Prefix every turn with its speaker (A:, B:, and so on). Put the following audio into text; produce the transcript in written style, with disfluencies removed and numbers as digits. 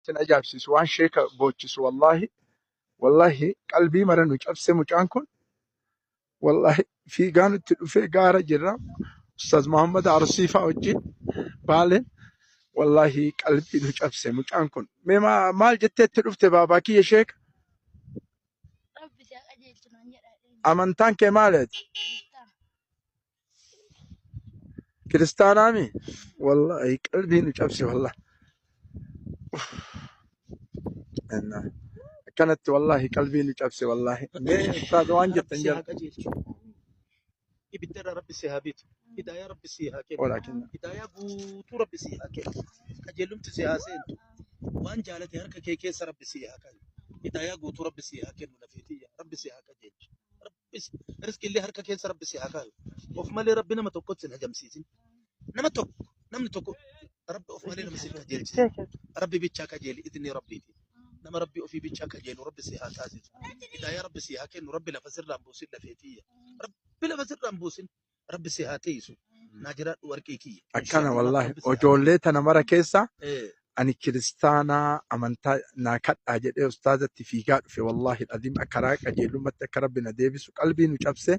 A: Isin ajaa'ibsiisu waan sheeka boochisu wallaahi wallaahi qalbii mara nu cabse mucaan kun wallaahi fiigaa nutti dhufee gaara jirra Ustaaz Muhammad Arsii fa'aa wajjin baaleen wallaahi qalbii nu cabse mucaan kun mee maal jettee itti dhufte baabaa kiyya sheeka?
B: Rabbi si haa qajeelchu naan jedha.
A: Amantaan kee maali ati?
B: Kiristaana.
A: Kiristaanaami? Wallaahi qalbii nu cabse wallaahi. Akkanatti wallaahi qalbii nu cabse wallaahi. Mee ustaaz waan
C: Rabbi
A: jettan
C: si haa
A: jira.
C: qajeelchu. Ibidda irraa Rabbi si haa bitu. Hidaayaa Rabbi si haa kennu.
A: Walaakin
C: Hidaayaa guutuu Rabbi si haa kennu. Qajeelumti si haa seentu. Waan jaalate harka kee keessa Rabbi si haa kayu. Hidaayaa guutuu Rabbi si haa kennu lafeetiyya. Rabbi si haa qajeelchu. Rabbi rizqi illee harka keessa Rabbi si haa kaayu. Of malee Rabbi nama tokkotti sin hajamsiisin. Nama tokko namni tokko Rabbi of malee nama sin qajeelchisin. Rabbi bichaa qajeeli idni Rabbiiti. Nama Rabbi ofii bichaa qajeelu Rabbi si haa taasisu. Hidaayaa Rabbi si haa kennu. Rabbi lafa sirraan buusin lafeetiyya. Rabbi lafa sirraan buusin. Rabbi si haa teessu. Naa jiraadhu warqii kiyya.
A: Akkana
C: Inshaallah
A: wallaahi
C: Rabbi si haa
A: ijoollee tana mara keessa
C: Eh,
A: ani kiristaanaa amantaa naa kadhaa jedhee ustaazatti fiigaa dhufe wallaahi aziim karaa qajeelumatti akka rabbi na deebisu qalbii nu cabse.